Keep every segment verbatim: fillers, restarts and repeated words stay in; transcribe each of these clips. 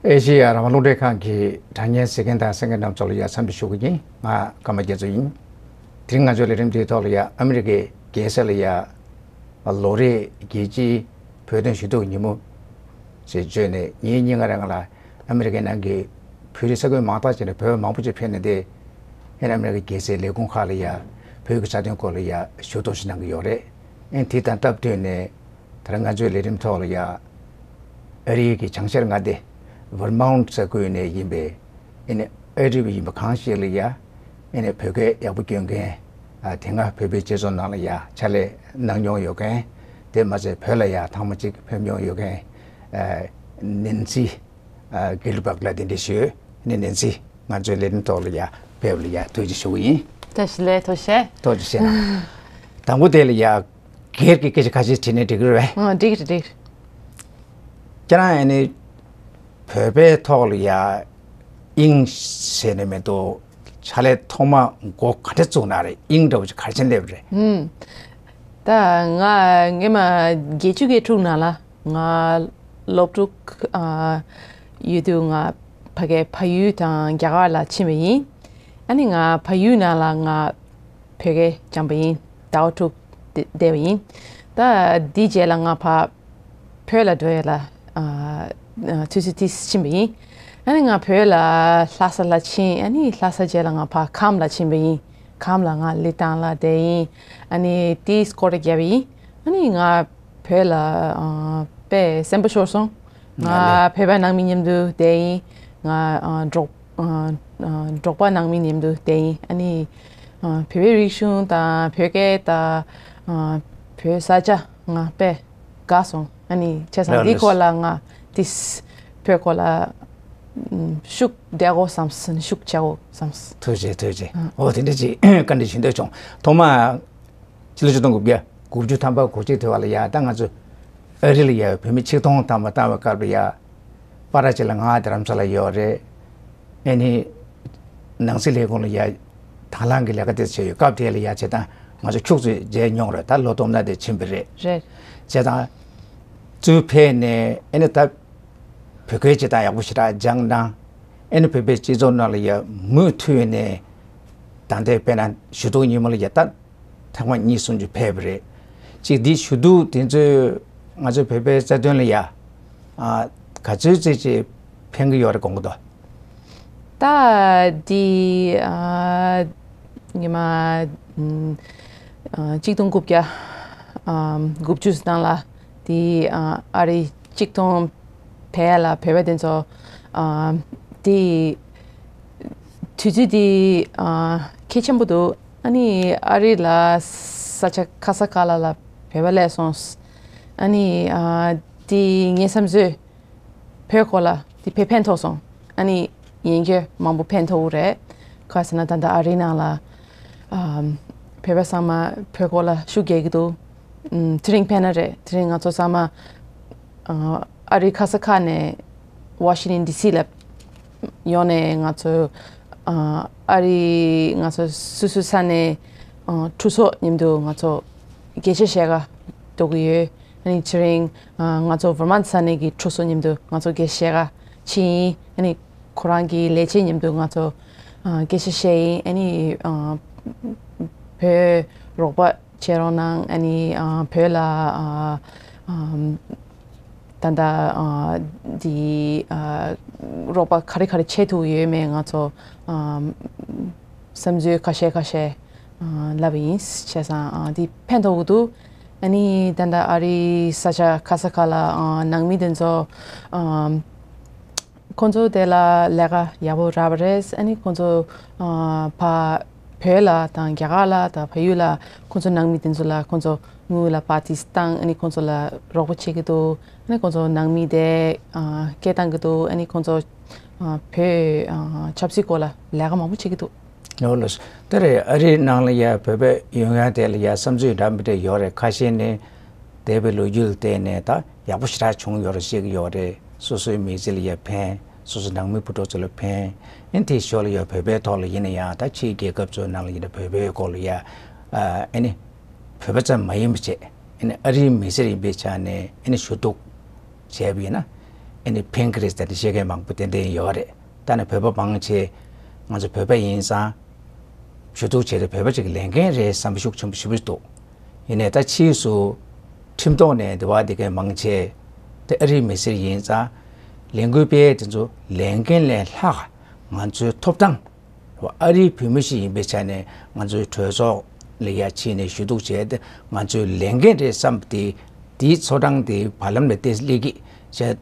ཨེ་ཤེ་ཡ་རང་དབང་རླུང་འཕྲིན་ཁང་གི་དྲ་བརྙན་གཟིགས་མཁན་དང་གསན་མཁན་རྣམ་ཚོ་ལ་ཡ་འཚམས་འདྲི་ཞུ་གི་ཡིན། ང་ཀརྨ་རྒྱ་མཚོ་ཡིན། དེ་རིང་ང་ཚོའི་ལས་རིམ་དེའི་ཐོག་ལ་ཡ་ཨ་མི་རི་ཀའི་རྒྱལ་ས་ལ་ཡ་ལོ་རེའི་རྒྱལ་སྤྱིའི་བོད་དོན་ཞུ་གཏུག་ཉིན་མོ་ཞེས་བརྗོད་ནས་ཉིན་གཉིས་ལྔ་རིང་ལ་ཨ་མི་རི་ཀའི་ནང་གི་བོད་རིགས་ས་ཁུལ་མང་དག་ཅིག་ནས་བོད་པ་མང་པོ་ཅིག་ཕེབས་ནས་དེ་ཨ་ནི་ཨ་མི་རི་ཀའི་རྒྱལ་སའི་ལས་ཁུངས་ཁག་ལ་ཡ་བོད་ཀྱི་རྩ་དོན་སྐོར་ལ་ཡ་ཞུ་གཏུག་ཞིག་གནང་གི་ཡོད་རེད། ཨ་ནི་དེ་དང་སྟབས་བསྟུན་ནས། ད་རེས་ང་ཚོའི་ལས་རིམ་ཐོག་ལ་ཡ། ཨ་རིའི་གི་བྱང་ཤར་མངའ་སྡེ། ཝར་མོན་ཊི་ས་ཁུལ་ནས་ཡིན་པའི། ཨ་ནི་ཨ་རི་བ་ཡིན་པ་གང་ཞིག་ལ་ཡ། ཨ་ནི་བོད་སྐད་ཡག་པོ་སྐྱོན་མཁན། ཨ་དེ་སྔ་བོད་པའི་སྤྱི་ཚོགས་ནང་ལ་ཡ་ཕྱག་ལས་གནང་མྱོང་ཡོད་མཁན། དེ་མ་ཟད་བོད་ལ་ཡ་ཐེངས་མ་གཅིག་ཕེབས་མྱོང་ཡོད་མཁན། ཨ་ནེན་སི། ཨ་གྷིལ་བྷག་ལ་གདན་འདྲེན་ཞུས། ཨ་ནི་ནེན་སི། ང་ཚོའི་ལས་རིམ་ཐོག་ལ་ཡ་ཕེབས་ལ་ཡ་ཐུགས་རྗེ་ཞུ་གི་ཡིན། བཀྲ་ཤིས་བདེ་ལེགས། ཐུགས་རྗེ་ཆེ། ཐུགས་རྗེ་ཆེ་གནང་། དང་པོ་དེ་ལ་ཡ། སྒེར་གྱི་སྐད་ཆ་ཁ་ཤས་དྲིས་ནས་འགྲིག་གི་རེད་པས། ཨ་འགྲིག་རེད་འགྲིག་རེད། ཁྱེད་རང་ཨ་ནི་བོད་པའི་ཐོག་ལ་ཡ་དབྱིངས་ཟེར་ནས་མི་འདུག་ཕྱག་ལས་ཐོག་མ་འགོ་ག་འདྲ་བཙུགས་གནང་རེད། དབྱིངས་འདྲ་བོ་ཅིག་ག་རེ་བྱས་སླེབས་རེད། ཨུམ། ད་ང་སྔོན་མ་བརྒྱད་ཅུ་གྱ་དྲུག་ནང་ལ་ང་སློབ་ཕྲུག་ཨ་ཡོད་དུས་ང་ཕ་གའི་ཕ་ཡུལ་དང་རྒྱ་གར་ལ་ཕྱིན་པ་ཡིན། ཨ་ནི་ང་ཕ་ཡུལ་ནང་ལ་ང་བོད་སྐད་སྦྱངས་པ་ཡིན། ཟླ་བ་དྲུག་བསྡད་པ་ཡིན། ད་འདིའི་རྗེས་ལ་ང་ཕ་བོད་ལ་འགྲོ་ཡས་ལ་ཨ་ཨ་ཆུ་ཚོད་དེ་ཕྱིན་པ་ཡིན། ཨ་ནི་ང་བོད་ལ་ལྷ་ས་ལ་ཕྱིན། ཨ་ནི་ལྷ་ས་རྗེས་ལ་ང་ཕ་ཁམས་ལ་ཕྱིན་པ་ཡིན། ཁམས་ལ་ང་གླེ་བཏང་ལ་བསྡད་ཡིན། ཨ་ནི་དེའི་སྐོར་ར་བརྒྱབ་པ་ཡིན། ཨ་ནི་ང་བོད་ལ་ཨ་དཔེ་སེམས་པ་ཤོར་སོང་། ང་ང་ལས། བོད་པ་ནང་མི་མཉམ་དུ་བསྡད་ཡིན། ང་ཨ་འབྲོག་ཨ་ཨ་འབྲོག་པ་ནང་མི་མཉམ་དུ་བསྡད་ཡིན། ཨ་ནི་ཨ་བོད་པའི་རིག་གཞུང་དང་བོད་སྐད་དང་ཨ་བོད་ས་ཆ་ང་དཔེ་དགའ་སོང་། ཨ་ནི་བྱས་ཙང་ལགས་འདི་ལགས། སྐོར་ལ་ང་ཏིས་བོད་སྐོར་ལ་ཨམ་ཤུགས་བསྡད་དགོས་བསམས། ཨ་ནི་ཤུགས་བྱ་དགོས་བསམས། ཐུགས་རྗེ་ཆེ་ཐུགས་རྗེ་ཆེ། ཨ་འོ་དེ་འདྲ་ཅིག་བཀའ་འདྲི་ཞུ་འདོད་བྱུང་། ཐོག་མ། ཕྱི་ལོ་ཆིག་སྟོང་དགུ་བརྒྱ་དགུ་བཅུ་ཐམ་པ་གོ་གཅིག་དེ་བ་ལ་ཡ་ད་ང་ཚོ་ཨ་རི་ལ་ཡ་བོད་མི་ཆིག་སྟོང་ཐམ་པ་བཏང་བའི་སྐབས་ལ་ཡ། པ་ར་ཅིག་ལ་ང་རྡ་རམ་ས་ལ་ཡོད་རེད། ཨེ་ནི། ནང་སྲིད་ལས་ཁུངས་ལ་ཡ། དང་བླངས་ཀྱི་ལས་ཀ་དེ་བྱས་ཡོད། སྐབས་དེ་ལ་ཡ་བྱས་ཙང་ང་ཚོ་ཁྱུག་ཙམ་མཇལ་མྱོང་རེད། ད་ལོ་སྟོང་ན་དེ་ཕྱིན་པ་རེད། རེད། བྱས་ཙང་། ཚུར་ཕེབས་ནས་ཨེ་ནི་ད། བོད་སྐད་ཅིག་དང་ཡག་པོ་ཞེ་དྲག་སྦྱངས་གནང་། ཨེ་ནི་བོད་པའི་སྤྱི་ཚོགས་ནང་ལ་ཡ་མུ་མཐུད་ནས། ད་ལྟའི་དཔེར་ན་ཞུ་གཏུག་ཉིན་མོ་ལ་ཡ་ད། ཐེངས་མ་གཉིས་གསུམ་ཅིག་ཕེབས་པ་རེད། ཅིག་འདི་ཞུ་གཏུག་དེ་ཚོས་ང་ཚོའི་བོད་པའི་རྩ་དོན་ལ་ཡ། ཨ་ག་ཚོད་ཙམ་ཅིག་ཕན་གྱི་ཡོད་རེད་དགོངས་ཀྱི་འདུག་ད་འདི་ཨ་ཉི་མ་ཨམ་ཨ་གཅིག་སྟོང་དགུ་བརྒྱ་ཨམ་དགུ་བཅུ་ནང་ལ་འདི་ཨ་ཨ་རི་གཅིག་སྟོང་ཕལ་ལ་བོད་པ་དེ་ཚོ་ཨ་དེ་དུས་ཚོད་དེ་ཨ་གལ་ཆེན་པོ་འདུག་ཨ་ནི་ཨ་རི་ལ་ས་ཆ་ཁ་ས་ཁ་ལ་ལ་བོད་པ་སླེབས་སོང་། ཨ་ནི་ཨ་དེ་ངའི་བསམ་ཚོད་བོད་སྐོར་ལ་དེ་དཔེ་ཕན་ཐོགས་སོང་། ཨ་ནི་ཡིན་གྱི་མང་པོ་ཕན་ཐོགས་རེད། ག་ཟེར་ན་ད་ལྟ་ཨ་རི་ནང་ལ་ཨ་བོད་པ་ཚང་མ་བོད་སྐོར་ལ་ཤུགས་རྒྱག་གི་འདུག་ཨུམ། དེ་རིང་ཕན་ན་རེད། དེ་རིང་ང་ཚོ་ཚང་མ་ཨ་ཨ་རི་ཁ་ས་ཁ་ནས་ཝ་ཤིང་ཊོན་ཌི་སི་ལ་ཡོང་ནས་ང་ཚོ་ཨ་ཨ་རི་ང་ཚོ་སོ་སོའི་ས་ནས་ཨ་གྲོས་ཚོགས་མཉམ་དུ་ང་ཚོ་སྐད་ཆ་བཤད་ག་འགྲོ་གི་ཡོད། ཨ་ནི་དེ་རིང་ཨ་ང་ཚོ་ཝར་མོན་ཊི་ས་གནས་ཀྱི་གྲོས་ཚོགས་མཉམ་དུ་ང་ཚོ་སྐད་ཆ་བཤད་ག་ཕྱིན་ཡིན། ཨ་ནི་ཁོ་རང་གི་ལས་བྱེད་མཉམ་དུ་ང་ཚོ་ཨ་སྐད་ཆ་བཤད་ཡིན། ཨ་ནི་ཨ་བོད་རོགས་པ་བྱེད་རོགས་གནང་། ཨ་ནི་ཨ་བོད་ལ་ཨ་ཨམ་ད་ལྟ་ཨ་འདི་ཨ་རོགས་པ་ག་རེ་ག་རེ་བྱེད་ཐུབ་ཡོད་མེད་ང་ཚོ་ཨམ་བསམ་ཚུལ་ཁ་ཤས་ཁ་ཤས་ཨ་ལབ་ཡིན། བྱས་ཙང་ཨ་འདི་ཕན་ཐོགས་ཀྱི་འདུག་ཨ་ནི་ད་ལྟ་ཨ་རི་ས་ཆ་ཁ་ས་ཁ་ལ་ཨ་ནང་མི་དེ་ཚོ་ཨམ་ཁོང་ཚོ་དེ་ལ་ལས་ཀ་ཡག་པོ་རག་པ་རེད། ཨ་ནི་ཁོང་ཚོ་ཨ་ཕ་བོད་ལ་དང་རྒྱ་གར་ལ་དང་བལ་ཡུལ་ལ་ཁོང་ཚོ་ནང་མི་དེ་ཚོ་ལ་ཁོང་ཚོ་དངུལ་ལ་པར་ཊིས་བཏང་། ཨ་ནི་ཁོང་ཚོ་ལ་རོགས་པ་བྱེད་ཀྱི་འདུག་ཨ་ནི་ཁོང་ཚོ་ནང་མི་དེ་ཨ་སྐད་བཏང་གི་འདུག་ཨ་ནི་ཁོང་ཚོ་ཨ་བོད་ཨ་ཆབ་སྲིད་སྐོར་ལ་ལས་ཀ་མང་པོ་བྱེད་ཀྱི་འདུག་ལོ་ལོ། དེ་རེད། ཨ་རིའི་ནང་ལ་ཡ་བོད་པ་ཡོང་ཡ་དེ་ལ་ཡ་བསམ་ཚུལ་འདྲ་མི་འདྲ་ཡོད་རེད། ཁ་ཤས་ནི་འདས་པའི་ལོ་རྒྱུས་ལ་བལྟས་ནས་ད་ཡག་པོ་ཞེ་དྲག་བྱུང་ཡོད་རེད་བཤད་ཀྱི་ཡོད་རེད། སོ་སོའི་མི་ཚེ་ལ་ཡ་ཕན། སོ་སོ་ནང་མི་བུ་ཕྲུག་ཚོ་ལ་ཕན། ཨེ་དེའི་ཞོར་ལ་ཡ་བོད་པའི་ཐོག་ལ་ཡིན་ན་ཡང་ད་ཕྱིའི་རྒྱལ་ཁབ་ཚོའི་ནང་ལ་ཡིན་ན་བོད་པའི་སྐོར་ལ་ཡ་ཨ་ཨེ་ནི་བོད་པ་ཙམ་མ་ཡིན་པ་བྱས། ཨེ་ནི་ཨ་རིའི་མི་སེར་ཡིན་པའི་ཆ་ནས་ཨེ་ནི་ཞུ་གཏུག་བྱས་པ་ཡིན་ན། ཨ་ནི་ཕན་གྱི་རེད་ཟེར་ཏེ་བཤད་མཁན་མང་པོ་ཏན་ཏན་ཡོད་རེད། ད་ནི་བོད་པ་མང་ཆེ་ང་ཚོ་བོད་པ་ཡིན་ཙང་ཞུ་གཏུག་བྱས་ཏེ་བོད་པ་ཅིག་གི་ལས་འགན་རེད་བསམ་པ་ཤུགས་ཆེན་པོ་ཞེ་པོ་འདུག་ཡིན་ནའི་ད་ཕྱིས་སུ་ཁྲིམས་ཐོག་ནས་འདི་བ་འདི་གའི་མང་ཆེ་དེ་ཨ་རིའི་མི་སེར་ཡིན་ཙང་ལས་འགུལ་སྤེལ་དེ་ཚོ་ལས་འགན་ལས་ལྷག་ང་ཚོའི་ཐོབ་ཐང་ཨ་རིའི་བོད་མི་ཞིག་ཡིན་པའི་ཆ་ནས་ང་ཚོའི་གྲོས་ཚོགས་ལ་ཡ་ཕྱིན་ནས་ཞུ་གཏུག་བྱས་ཏེ་ང་ཚོའི་ལས་འགན་རེད་བསམ་སྟེ་དེའི་ཚོ་གྲངས་དེ་བར་ལམ་ལ་ཏེ་སླེབས་ཀྱི་བྱས་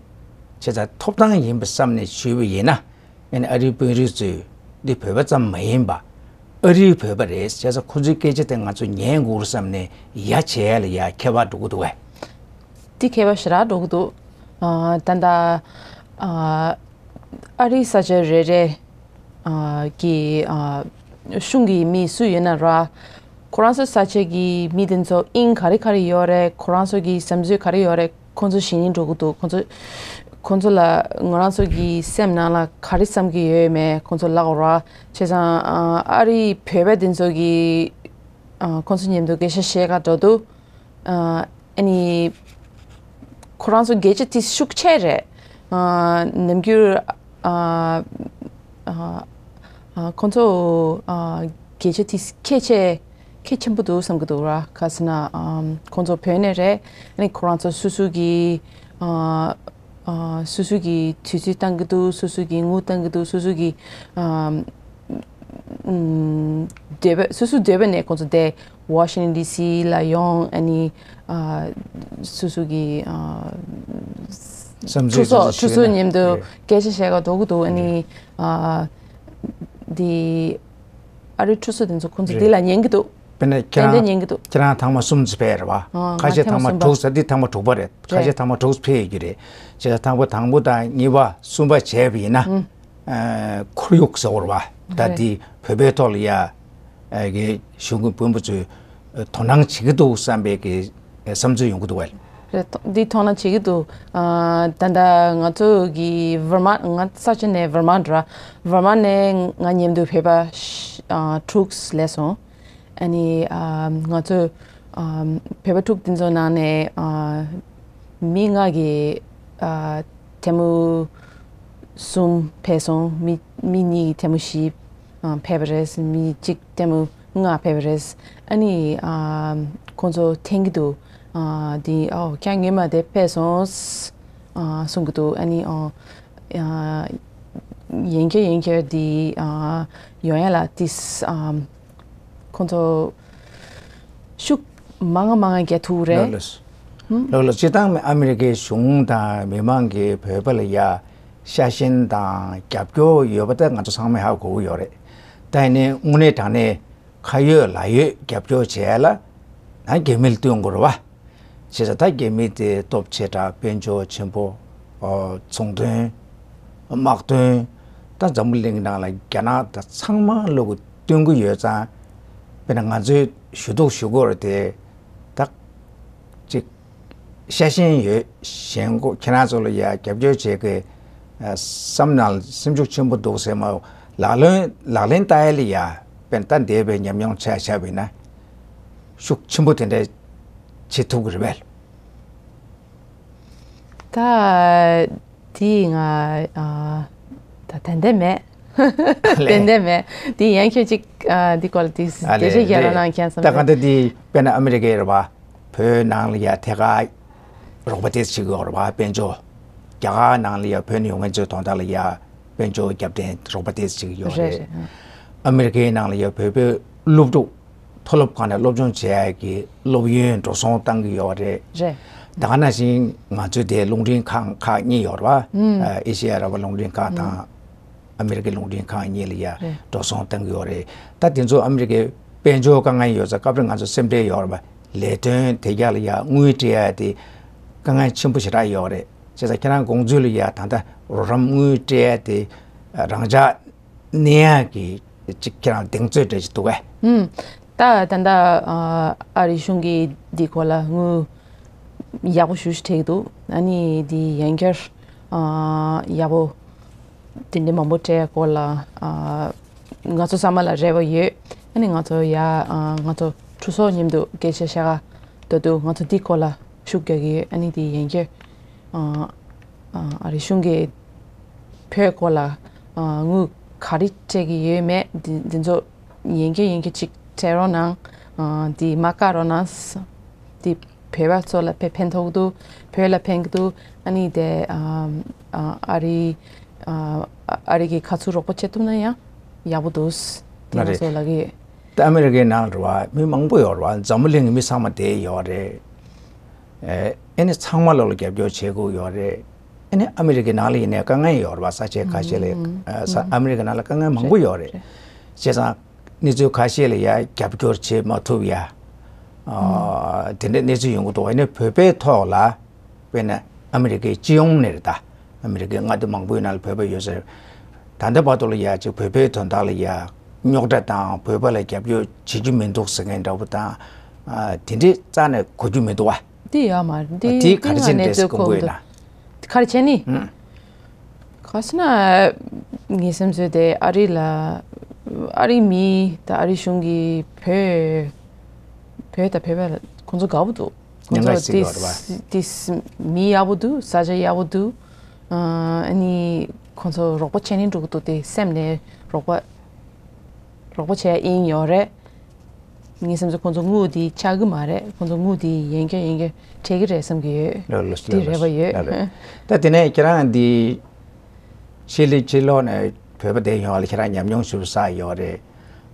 བྱས་ཙང་ཐོབ་ཐང་ཡིན་པ་བསམ་ནས་ཞུས་པ་ཡིན་ན། ཨ་ནི་ཨ་རིའི་དཔོན་རིགས་ཚོས་འདི་བོད་པ་ཙམ་མ་ཡིན་པ་ཨ་རིའི་བོད་པ་རེད་བྱས་ཙང་ཁོ་ཚོའི་སྐད་ཆ་དེ་ང་ཚོ་ཉན་དགོས་རེད་བསམ་ནས་ཡ་བྱས་ལ་ཡ་ཁྱད་པར་འགྲོ་གི་འདུག་གས། འདི་ཁྱད་པར་ཞེ་དྲག་འགྲོ་གི་འདུག་ཨ་ད་ལྟ་ཨ་ཨ་རིའི་ས་ཆ་རེ་རེ་ཨ་གི་ཨ་གཞུང་གི་མི་སུ་ཡོད་ན་ར། ཁོ་རང་ཚོའི་ས་ཆ་གི་མི་དེ་ཚོ་དབྱིངས་ག་རེ་ག་རེ་ཡོད་རེད། ཁོ་རང་ཚོ་གི་བསམ་ཚུལ་ག་རེ་ཡོད་རེད། ཁོ་ཚོ་ཞི་ནས་འགྲོ་གི་འདུག་ཁོ་ཚོ་ཁོ་ཚོ་ལ་ང་རང་ཚོ་གི་སེམས་ནང་ལ་ག་རེ་བསམ་གི་ཡོད་མེད་ཁོ་ཚོ་ལབ་ར། བྱས་ཙང་ཨ་ཨ་རིའི་བོད་པ་དེ་ཚོ་གི་ཨ་ཁོ་ཚོ་མཉམ་དུ་སྐད་ཆ་བཤད་ག་འགྲོ་དུས་ཨ་ཨ་ནི་ཁོ་རང་ཚོ་སྐད་ཆ་དེ་ཤུགས་ཆེ་རེད། ཨ་ནམ་རྒྱུན་ཨ་ཨ་ཨ་ཁོ་ཚོ་ཨ་སྐད་ཆ་དེ་ཁྱད་ཆེ་གལ་ཆེན་པོ་འདུག་བསམ་གྱི་འདུག་ར། ག་ཟེར་ན་ཨམ་ཁོང་ཚོ་བོད་ནས་རེད། ཨ་ནི་ཁོ་རང་ཚོ་སོ་སོ་གི་ཨ་ཨ་སོ་སོ་གི་དུས་ཚོད་བཏང་གི་འདུག་སོ་སོ་གི་དངུལ་བཏང་གི་འདུག་སོ་སོ་གི་ཨམ་ཨམ་འདོད་པ་སོ་སོ་འདོད་པ་ནས་ཁོང་ཚོ་དེ་ཝ་ཤིང་ཊོན་ཌི་སི་ལ་ཡོང་། ཨ་ནི་ཨ་སོ་སོ་གི་ཨ་བསམ་ཚུལ་ཁྲུ་སོ་ཁྲུ་སོ་ཞུས་ན་མཉམ་དུ་ཡོད། སྐད་ཆ་བཤད་ག་འགྲོ་གི་འདུག་ཨ་ནི་ཨ་འདི་ཨ་རི་ཁྲུ་སོ་དེ་ཚོ་ཁོང་ཚོ་རེད། འདི་ལ་ཉན་གི་འདུག་དཔེར་ན་ཏན་ཏན་ཉན་གི་འདུག་ཁྱེད་རང་ཐེངས་མ་གསུམ་ཙམ་ཕེབས་རེད་བ། ཨ་ཁ་ཤས་ང་ཐེངས་མ་ཐེངས་མ་གསུམ་པ་དྲུག་ཙམ། འདི་ཐེངས་མ་དྲུག་པ་རེད། ཁ་ཤས་རེད། ཐེངས་མ་དྲུག་ཕེབས་ཡོད་ཀྱི་རེད། བྱས་ཙང་ཐེངས་མ་དང་པོ་དང་གཉིས་པ་གསུམ་པ་བྱས་པ་ཡིན་ན་ཨ་ཁོར་ཡུག་ཟེར་བ་རེད་བ། ད་རེད། འདི་བོད་པའི་ཐོག་ལ་ཡ་ཨ་གི་གཞུང་གི་དཔོན་པོ་ཚོས་དོ་སྣང་བྱེད་ཀྱི་འདུག་བསམ་པའི་གི་བསམ་ཚུལ་ཡོང་གི་འདུག་བ། རེད། འདི་མཐོང་ན་བྱེད་ཀྱི་འདུག་ཨ་ད་ལྟ་ང་ཚོ་གི་ཝར་མ་ང་ས་ཆ་ནས་ཝར་མ་འདྲ། ཝར་མ་ནས་ང་མཉམ་དུ་བོད་པ་ཨ་དྲུག་སླེབས་སོང་། ཨ་ནི་ཨ་ང་ཚོ་ཨ་བོད་པ་དྲུག་དེ་ཚོ་ནང་ནས་ཨ་མི་ལྔ་གི་ཨ་ཐལ་མོ་གསུམ་ཕེབས་སོང་། མི་མི་གཉིས་ཀྱི་ཐལ་མོ་བཞི་ཨ་ཕེབས་པ་རེད། མི་གཅིག་ལྟད་མོ་ལྔ་ཕེབས་པ་རེད། ཨ་ནི་ཨ་ཁོང་ཚོ་འཐེན་གྱི་འདུག་ཨ་འདི་ཨོ་ཁྱེད་སྔོན་མ་དེ་ཕེབས་སོང་ཨ་གསུང་གི་འདུག་ཨ་ནི་ཨོ་ཨ་ཡན་ཁྱེར་ཡན་ཁྱེར་འདི་ཨ་ཡོང་ཡ་ལ་ཏིས་ཨ་ཁོང་ཚོ་ཤུགས་མང་ང་མང་ང་རྒྱག་ཐུབ་རེད། ལགས་ལགས། ལགས་ལགས། སྤྱིར་བཏང་ཨ་མི་རི་ཀའི་གཞུང་དང་མི་མང་གིས་བོད་པ་ལ་ཡ་ཤ་ཞེན་དང་རྒྱབ་སྐྱོར་ཡོད་པ་ད་ང་ཚོ་ཚང་མས་ཧ་གོ་གི་ཡོད་རེད། ད་ཡིན་ནའི་དངོས་གནས་དྲང་གནས་ཁ་ཡོད་ལག་ཡོད་རྒྱབ་སྐྱོར་བྱས་ལ་ད་རྒྱ་མི་ལ་བསྟུན་དགོས་རེད་བ། བྱས་ཙང་ད་རྒྱ་མི་དེ་སྟོབས་ཆེ་དྲགས་དཔལ་འབྱོར་ཆེན་པོ། ཨོ་ཚོང་དོན། དམག་དོན། ད་འཛམ་བུ་གླིང་ནང་ལ་རྒྱ་ནག་ད་ཚང་མ་ལོག་གི་བསྟུན་གི་ཡོད་ཙང་། དཔེར་ན་ང་ཚོས་ཞུ་གཏུག་ཞུ་དགོས་རེད་དེ། ད་ཅིག་ཤ་ཞེན་ཡོད་ཞེན་གོ་ཁྱེད་རང་ཚོ་ལ་ཡ་རྒྱབ་སྐྱོར་བྱེད་དགོས། ཨ་བསམ་ནང་སེམས་ཤུགས་ཆེན་པོ་འདུག་ཟེར་མ། ལག་ལེན་ལག་ལེན་བསྟར་ཡ་ལ་ཡ་དཔེར་ན་ད་འདས་པའི་ཉམས་མྱོང་ཆ་བཞག་པ་ཡིན་ན་ཤུགས་ཆེན་པོ་དེ་འདྲ་བྱེད་ཐུབ་ཀྱི་རེད་པས། ད་དེ་ང་ཨ་ད་ཏན་ཏན་མེད། ལས། ཏན་ཏན་མེད། དེ་ཡན་ཁྱོད་ཅིག་ཨ་འདི་སྐོར་དེ་ཨ་ལས། འགྲེལ་བཤད་རྒྱག་རོགས་གནང་། ཁྱེད་ད་བསམ་ག་འདི་དེ་དཔེར་ན་ཨ་མི་རི་ཀའི་རེད་བ། བོད་ནང་ལ་ཡ་ཐད་ཀར་རོགས་པ་དེ་བྱེད་ཀྱི་ཡོད་རེད་བ། དཔལ་འབྱོར། རྒྱ་གར་ནང་ལ་ཡ་བོད་ནས་ཡོང་མཁན་ཚོའི་དོན་དག་ལ་ཡ་དཔལ་འབྱོར་རྒྱབ་རྟེན་རོགས་པ་དེ་བྱེད་ཀྱི་ཡོད་རེད། རེད་རེད། ཨ་མི་རི་ཀའི་ནང་ལ་ཡ་བོད་པའི་སློབ་ཕྲུག་མཐོ་སློབ་ཁག་ནས་སློབ་སྦྱོང་བྱེད་ཡག་གི་སློབ་ཡོན་འགྲོ་སོང་བཏང་གི་ཡོད་རེད། རེད། ད་ག་ནང་བཞིན་ང་ཚོའི་དེ་རླུང་འཕྲིན་ཁང་ཁག་གཉིས་ཡོད་རེད་བ། ཨ་ཨེ་ཤེ་ཡ་རང་དབང་རླུང་འཕྲིན་ཁང་དང་ཨ་མི་རི་ཀའི་རླུང་འཕྲིན་ཁང་གཉིས་ལ་ཡ་རེད། འགྲོ་སོང་བཏང་གི་ཡོད་རེད། ད་དེ་ཚོ་ཨ་མི་རི་ཀའི་དཔལ་འབྱོར་དཀའ་ངལ་ཡོད་ཙང་སྐབས་རེ་ང་ཚོ་སེམས་ཁྲལ་ཡོད་རེད་བ། ལས་དོན་དེ་རྒྱག་ལ་ཡ་དངུལ་སྤྲད་ཡ་དེ་དཀའ་ངལ་ཆེན་པོ་ཞེ་དྲག་ཡོད་རེད། བྱས་ཙང་ཁྱེད་རང་དགོངས་ཚུལ་ལ་ཡ་ད་ལྟ་རོགས་རམ་དངུལ་སྤྲད་ཡ་དེ་རང་འཇགས་གནས་ཡག་གི་ཅིག་ཁྱེད་རང་གདེང་ཚོད་འདྲ་ཞིག་འདུག་གས། ཨུམ། ད་ད་ལྟ་ཨ་ཨ་རི་གཞུང་གིས་འདི་སྐོར་ལ་དངུལ་ཡག་པོ་ཞེ་པོ་ཞིག་སྤྲད་ཀྱི་འདུག་ཨ་ནི་འདི་ཡན་ཁྱེར་ཨ་ཡག་པོ་དེ་འདྲ་མང་པོ་སྤྲད་ཡ་སྐོར་ལ་ཨ་ང་ཚོ་ཚང་མ་ལ་རེ་བ་ཡོད། ཨ་ནི་ང་ཚོ་ཡ་ཨ་ང་ཚོ་གྲོས་ཚོགས་མཉམ་དུ་སྐད་ཆ་བཤད་ག་འདོད་འདུག་ང་ཚོ་འདི་སྐོར་ལ་ཤུགས་རྒྱག་གི་ཡོད། ཨ་ནི་འདི་ཡན་ཁྱེར་ཨ་ ཨ་རི་གཞུང་གིས་བོད་སྐོར་ལ་དངུལ་ག་རེ་སྤྲད་ཀྱི་ཡོད་མེད་འདི་འདི་ཚོ་ཡན་གྱི་ཡན་གྱི་ཅིག་སྤྲད་རོགས་གནང་། འདི་མ་བཀག་རོགས་གནང་། འདི་བོད་པ་ཚོ་ལ་ཕན་ཕན་ཐོགས་འདུག་བོད་ལ་ཕན་གྱི་འདུག་ཨ་ནི་དེ་ཨ་རི་ཨ་རི་གི་ཁ་ཚུར་རོགས་པ་བྱེད་ཐུབ་ན་ཡང་ཡག་པོ་འདུག་དེ་ང་ཚོ་ལ་གི། ད་ཨ་མི་རི་ཀའི་ནང་ལ་རེད་བ། མི་མང་པོ་ཡོད་རེད་བ། འཛམ་བུ་གླིང་གི་མི་ཚང་མ་དེ་ཡོད་རེད། ཨེ་ནི་ཚང་མ་ལོ་ལ་རྒྱབ་སྐྱོར་བྱེད་དགོས་ཡོད་རེད། ཨེ་ནི་ཨ་མི་རི་ཀའི་ནང་ལ་ཡིན་ནའི་དཀའ་ངལ་ཡོད་རེད་བ། ས་ཆ་ཁ་ཤས་ལ་ཨ་ས་ཨ་མི་རི་ཀའི་ནང་ལ་དཀའ་ངལ་མང་པོ་ཡོད་རེད། བྱས་ཙང་གནས་ཚུལ་ཁ་ཤས་ལ་ཡ་རྒྱབ་སྐྱོར་བྱེད་མ་ཐུབ་ཡ། ཨ་དེ་འདྲའི་གནས་ཚུལ་ཡོང་གི་འདུག་ཨེ་ནི་བོད་པའི་ཐོག་ལ། དཔེར་ན་ཨ་མི་རི་ཀའི་སྤྱི་ཡོངས་ནས་རེད་ད། ཨ་མི་རི་ཀའི་མངའ་སྡེ་མང་པོའི་ནང་ལ་བོད་པ་ཡོད་ཟེར། ད་ལྟ་བར་དུ་ལ་ཡ་ཅིག་བོད་པའི་དོན་དག་ལ་ཡ་རྙོག་དྲ་དང་བོད་པ་ལ་རྒྱབ་སྐྱོར་བྱེད་རྒྱུ་མི་འདུག་ཟེར་མཁན་འདྲ་པོ་དང་། ཨ་དེ་འདྲའི་རྩ་ནས་གོ་རྒྱུ་མི་འདུག་བ། དེ་ཡོད་མ་རེད། དེ་དེ་ག་རེ་བྱས་ནས་གོ་དགོས་ན། ག་རེ་བྱས་ནི། ཨང་། ག་ཟེར་ན། ངའི་སེམས་ཚོད་དེ་ཨ་རི་ལ་ཨ་རི་མི་དང་ཨ་རི་གཞུང་གིས་བོད་བོད་དང་བོད་པ་ལ་ཁོང་ཚོ་དགའ་པོ་འདུག་ཁོང་ཉམས་ཚོ་ལེན་བྱེད་ཀྱི་ཡོད་རེད་པ། ཏིས་ཏིས་མི་ཡག་པོ་འདུག་ས་ཆ་ཡག་པོ་འདུག་ཨ་ནི་ཁོང་ཚོ་རོགས་པ་བྱས་ནས་འགྲོ་གི་འདུག་དེ་སེམས་ནས་རོགས་པ་རོགས་པ་བྱས་ཡིན་ཡོད་རེད། ངའི་སེམས་སུ་ཁོང་ཚོ་དངུལ་དེ་ཆག་གི་མ་རེད། ཁོང་ཚོ་དངུལ་དེ་ཡན་གྱོད་ཡན་གྱོད་སྤྲད་ཀྱི་རེད་བསམ་གྱི་ཡོད། ལགས་ལགས་དེ་རེ་བ་ཡོད། ལགས་རེད། ད་དེ་ནས་ཁྱེད་རང་འདི་ཕྱི་ལི་ཕྱི་ལོགས་ནས་བོད་པ་དེ་ཡོང་བ་ལ་ཁྱེད་རང་ཉམས་མྱོང་ཞུ་ས་ཡོད་རེད།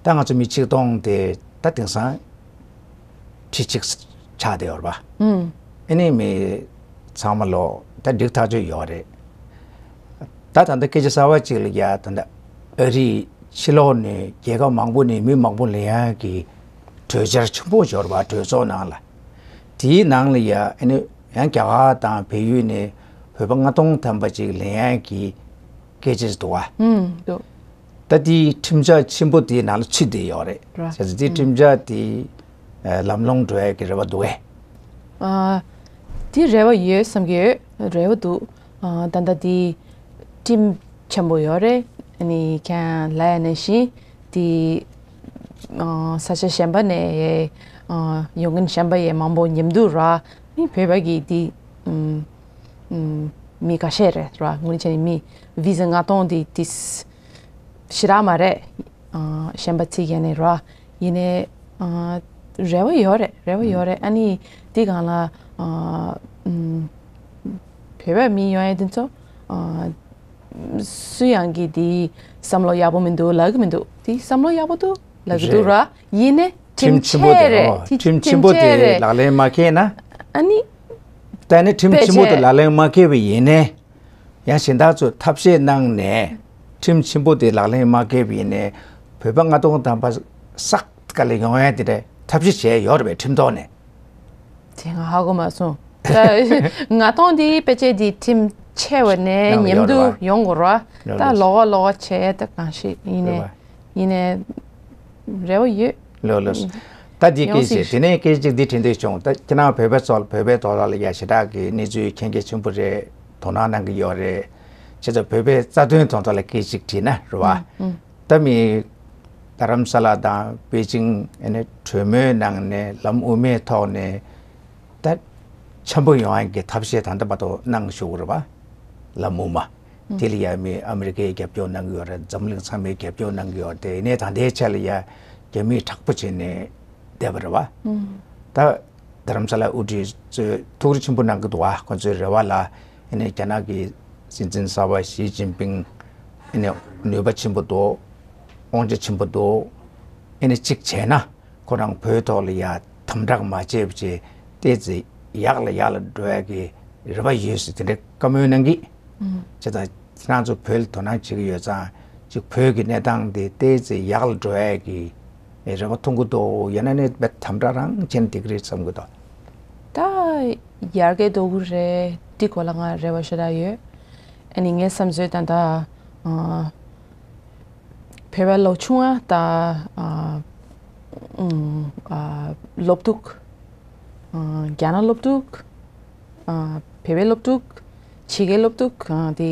ད་ང་ཚོ་མི་ཆིག་སྟོང་དེ་ད་དེང་སང་ཁྲི་གཅིག་ཆགས་བསྡད་ཡོད་རེད་པ། ཨུམ། ཨ་ནི་མི་ཚང་མ་ལོ་ད་འགྲིག་ཐག་ཆོད་ཡོད་རེད། ད་ད་ལྟ་སྐད་ཆ་གསར་པ་གཅིག་ལ་ཡ་ད་ལྟ་ཨ་རིའི་ཕྱི་ལོགས་ནས་རྒྱལ་ཁབ་མང་པོ་ནས་མི་མང་པོ་ལེན་ཡག་གི་གྲོས་འཆར་ཆེན་པོ་ཡོད་རེད་པ། གྲོས་ཚོགས་ནང་ལ། དེའི་ནང་ལ་ཡ་ཨ་ནི་ཡང་རྒྱ་གར་དང་བལ་ཡུལ་ནས་བོད་པ་ལྔ་སྟོང་ཐམ་པ་ཅིག་ལེན་ཡག་གི་སྐད་ཆ་འདུག་བ། ཨུམ་འདུག་ད་དེའི་ཁྲིམས་འཆར་ཆེན་པོ་དེའི་ནང་ལ་ཚུད་བསྡད་ཡོད་རེད། ར། བྱས་ཙང་དེའི་ཨུམ་ཁྲིམས་འཆར་དེ་ལམ་ལྷོང་འགྲོ་ཡག་གི་རེ་བ་འདུག་གས། ཨ། དེ་རེ་བ་ཡོད་བསམ་གྱི་ཡོད། རེ་བ་འདུག་ཨ། ད་ལྟ་དེ་ཁྲིམས་ཆེན་པོ་ཡོད་རེད། ཨ་ནི་ཁྱེད་ལབ་ཡ་ནང་བཞིན་དེ་ཨ། ས་ཆ་གཞན་པ་ནས་ཨ། ཡོང་མཁན་གཞན་པ་ཡང་མང་པོ་མཉམ་དུ་ར། ཨ་ནི་བོད་པ་གི་དེ་ཨམ། ཨམ། མི་ཁ་ཤས་རེད་ར། དངོས་གནས་བྱས་ནས་མི་བི་ཟ་ལྔ་སྟོང་དེ་དེ་ཞེ་དྲག་མ་རེད། ཨ། གཞན་པ་ཚིག་ཡ་ནས་ར། ཡིན་ནའི་ཨ། རེ་བ་ཡོད་རེད། རེ་བ་ཡོད་རེད། ཨ་ནི་འདི་སྒང་ལ་ཨ། ཨམ། བོད་པའི་མི་ཡོང་ཡ་དེ་ཚོ་ཨ། སུ་ཡང་གིས་འདི་བསམ་བློ་ཡག་པོ་མི་འདུག་ལབ་ཀྱི་མི་འདུག་དེ་བསམ་བློ་ཡག་པོ་འདུག་ལབ་ཀྱི་འདུག་ར། རེད། ཡིན་ནའི་ཁྲིམས་ཁྲིམས་ཆེན་པོ་ཆད་དེ་རེད། ཨོ་དེ་ཁྲིམས་ཆེན་པོ་ཆད་དེ་རེད། ལག་ལེན་མ་འཁེལ་ན། ཨ་ནི། ད་ནི་ཁྲིམས་ཆེན་པོ་དེ་ཕལ་ཆེར་ལག་ལེན་མ་འཁེལ་བ་ཡིན་ནའི། ཡང་གཞན་དག་ཚོས་ཐབས་ཤེས་གནང་ནས་ཁྲིམས་ཆེན་པོ་དེ་ལག་ལེན་མ་འཁེལ་བ་ཡིན་ནའི་བོད་པ་ལྔ་སྟོང་ཐམ་པ་སག་ག་ལ་ཡོང་ཡ་དེ་འདྲ་ཐབས་ཤེས་བྱས་ཡོད་རེད་པས་ཁྲིམས་ཐོག་ནས། དེ་ང་ཧ་གོ་མ་སོང་། ད་ལྔ་སྟོང་དེ་ཕལ་ཆེར་དེ་ཁྲིམས་ཆད་པ་ནས་ནང་ལ་མཉམ་ཡོད་རེད་དུ་པ། ཡོང་དགོས་རེད་པ། ཡོད་ད་རེད། ལོགས་ཀ་ལོགས་ཀ་བྱས་ད་གང་ཞིག་ཡིན་ནའི། རེད་པ། ཡིན་ནའི་རེ་བ་ཡོད། ལགས་ལགས། ད་འདི་ཡོང་སྲིད། སྐད་ཆ་དེ་ནས་སྐད་ཆ་གཅིག་འདི་དྲན་འདོད་བྱུང་། ད་ཁྱེད་རང་བོད་པའི་ཚོགས་ལ་བོད་པའི་ཐོག་ལ་ཡ་ཞེ་དྲག་གི་གནས་ཚུལ་མཁྱེན་རྒྱ་ཆེན་པོ་རེད། དོ་སྣང་གནང་གི་ཡོད་རེད། བྱས་ཙང་བོད་པའི་རྩ་དོན་དོན་དག་ལ་སྐད་ཆ་གཅིག་དྲིས་ན་རེད་པ། ཨུ་ཨུ། ད་མི་རྡ་རམ་ས་ལ་དང་པེ་ཅིང་ཨ་ནི་གྲོས་མོལ་གནང་ནས་ལམ་དབུ་མའི་ཐོག་ནས་ད་འཆམ་པོ་ཡོང་ཡག་གི་ཐབས་ཤེས་ད་ལྟ་བར་དུ་གནང་བཞུགས་རེད་པ། ལམ་དབུ་མ། དེ་ལ་ཡ་མི་ཨ་མི་རི་ཀས་རྒྱབ་སྐྱོར་གནང་གི་ཡོད་རེད། འཛམ་གླིང་ཚང་མས་རྒྱབ་སྐྱོར་གནང་གི་ཡོད་རེད་དེ། ཡིན་ནའི་ད་ལྟའི་ཆ་ལ་ཡ་རྒྱ་མིས་དྲག་པོ་བྱས་ནས་བསྡད་པ་རེད་པ། ད་རྡ་རམ་ས་ལ་དབུ་ཁྲིད་ཚོས་ཐུགས་རེ་ཆེན་པོ་གནང་གི་འདུག་པ། ཁོང་ཚོའི་རེ་བ་ལ་ཡིན་ནའི་རྒྱ་ནག་གི་སྲིད་འཛིན་གསར་པ་ཞི་ཅིན་ཕིང་ཡིན་ནའི་ནུས་པ་ཆེན་པོ་འདུག་དབང་ཆ་ཆེན་པོ་འདུག་ཡིན་ནའི་གཅིག་བྱས་ན། ཁོ་རང་བོད་ཐོག་ལ་ཡ་དམ་དྲག་མ་བྱས་པ་བྱས་ཏོག་ཙམ་ཡག་ལ་ཡག་ལ་འགྲོ་ཡག་གི་རེ་བ་ཡོད་ཟེར་དེ་འདྲའི་བཀའ་མོལ་གནང་གི། ཨུམ། བྱས་ཙང་ཁྱེད་རང་ཚོ་བོད་ལ་དོ་སྣང་བྱེད་ཀྱི་ཡོད་ཙང་ཅིག་བོད་ཀྱི་གནས་སྟངས་དེ་ཏོག་ཙམ་ཡག་ལ་འགྲོ་ཡག་གི་རེ་བ་མཐོང་གི་འདུག་ཡང་ན་ནི་དཔེ་དམ་དྲག་རང་བྱས་ན་འགྲིག་གི་རེད་བསམ་གི་འདུག་ད་ཡར་རྒྱས་འགྲོ་གི་རེད། འདི་སྐོར་ལ་ང་རེ་བ་ཞེ་དྲག་ཡོད། ཨ་ནི་ངའི་བསམ་ཚུལ་ད་ལྟ་ཨ། བོད་པའི་ལོ་ཆུང་བ་དང་ཨ་ཨ་སློབ་ཕྲུག་ཨ་རྒྱ་ནག་སློབ་ཕྲུག་ཨ་བོད་པའི་སློབ་ཕྲུག་ཕྱི་རྒྱལ་སློབ་ཕྲུག་ཨ་དེ་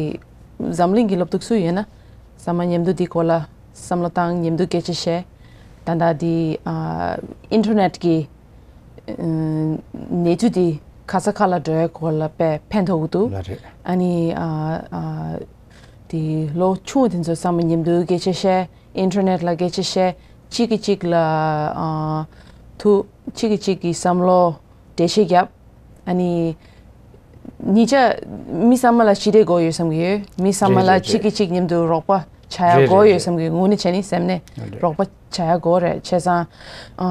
འཛམ་གླིང་གི་སློབ་ཕྲུག་སུ་ཡོད་ན་ཚང་མ་མཉམ་དུ་འདི་སྐོར་ལ་བསམ་བློ་བཏང་། མཉམ་དུ་སྐད་ཆ་བཤད། ད་ལྟ་འདི་ཨ་ཨིན་ཊར་ནེཊ་གི་ཨ་གནས་ཚུལ་འདི་ ག་ས་ག་ལ་འགྲོ་ཡའི་སྐོར་ལ་དཔེ་ཕན་ཐོགས་ཀྱི་འདུག་ལ་རེད། ཨ་ནི་ཨ་ཨ་དེ་ལོ་ཆུང་བ་དེ་ཚོ་ཚང་མ་མཉམ་དུ་སྐད་ཆ་བཤད། ཨིན་ཊར་ནེཊ་ལ་སྐད་ཆ་བཤད། གཅིག་གིས་གཅིག་ལ་ཨ་ཐུག་གཅིག་གིས་གཅིག་གི་བསམ་བློ་འགྲེལ་བཤད་བརྒྱབ། ཨ་ནི་ཉིན་ཆ་མི་ཚང་མ་ལ་ཞི་བདེ་དགོས་ཡོད་བསམ་གྱི་ཡོད། མི་ཚང་མ་ལ་རེད་རེད་གཅིག་གིས་གཅིག་མཉམ་དུ་རོགས་པ་བྱ་ཡ་རེད་དགོས་རེད་ཡོད་རེད། བསམ་གྱི་ཡོད། དངོས་གནས་བྱས་ནས་སེམས་ནས་རེད། རོགས་པ་བྱ་ཡ་དགོས་རེད། བྱས་ཙང་ཨ་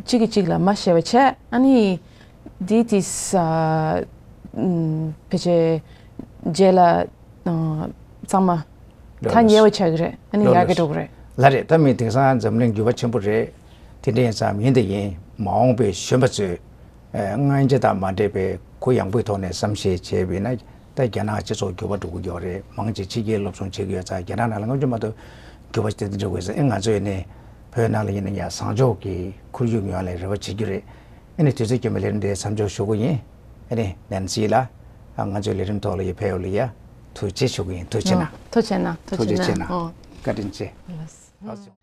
གཅིག་གིས་གཅིག་ལ་མ་ཤེས་པ་བྱས། ཨ་ནི་འདི་དེ་ས་ཨ་ཕལ་ཆེར་རྗེས་ལ་ཨ་ཚང་མ་ལགས་ཐག་ཉེ་བ་ལགས། ཆགས་ཀྱི་རེད། ཨ་ནི་ལགས་ཡག་གི་ལགས། འགྲོ་གི་རེད། ལགས་རེད། ད་མི་དེང་སང་འཛམ་གླིང་འགྱུར་བ་ཆེན་པོ་རེད། དེ་འདྲ་ཡིན་ཙང་ཡིན་དང་ཡིན། མ་འོངས་པའི་གཞོན་པ་ཚོས་ཨ་སྔ་ཆད་དང་མ་འདྲེས་པའི་གུ་ཡངས་པོའི་ཐོག་ནས་བསམ་ཤེས་བྱས་པ་ཡིན་ན། ད་རྒྱ་ནག་སྤྱི་ཚོགས་འགྱུར་བ་འགྲོ་གི་ཡོད་རེད། མང་ཆེ་ཕྱི་རྒྱལ་སློབ་སྦྱོང་བྱེད་ཀྱི་ཡོད་ཙང་རྒྱ་ནག་ནང་ལ་སྔ་ཆད་མ་གཏོགས་འགྱུར་བ་དེ་འདྲ་འགྲོ་གི་ཡོད་ཙང་། ཨེ་ང་ཚོས་ནི་བོད་ནང་ལ་ཡིན་ན་ཡང་བཟང་ཕྱོགས་ཀྱི་ཁོར་ཡུག་ཡོང་ཡ་ལ་རེ་བ་བྱེད་རྒྱུ་རེད། ཨེ་ནི་དུས་ཚོད་རྐྱེན་པས་ལས་རིམ་འདི་མཚམས་འཇོག་ཞུ་གི་ཡིན། ཨེ་ནི་ནན་སི་ལགས། ཨ་ང་ཚོའི་ལས་རིམ་ཐོག་ལ་ཡ་ཕེབས་ཡོད་ལ་ཡ་ཐུགས་རྗེ་ཆེ་ཞུ་གི་ཡིན། ཐུགས་རྗེ་གནང་། ཐུགས་རྗེ་གནང་། ཐུགས་རྗེ་གནང་། ཨོ། བཀའ་དྲིན་ཆེ། ལགས།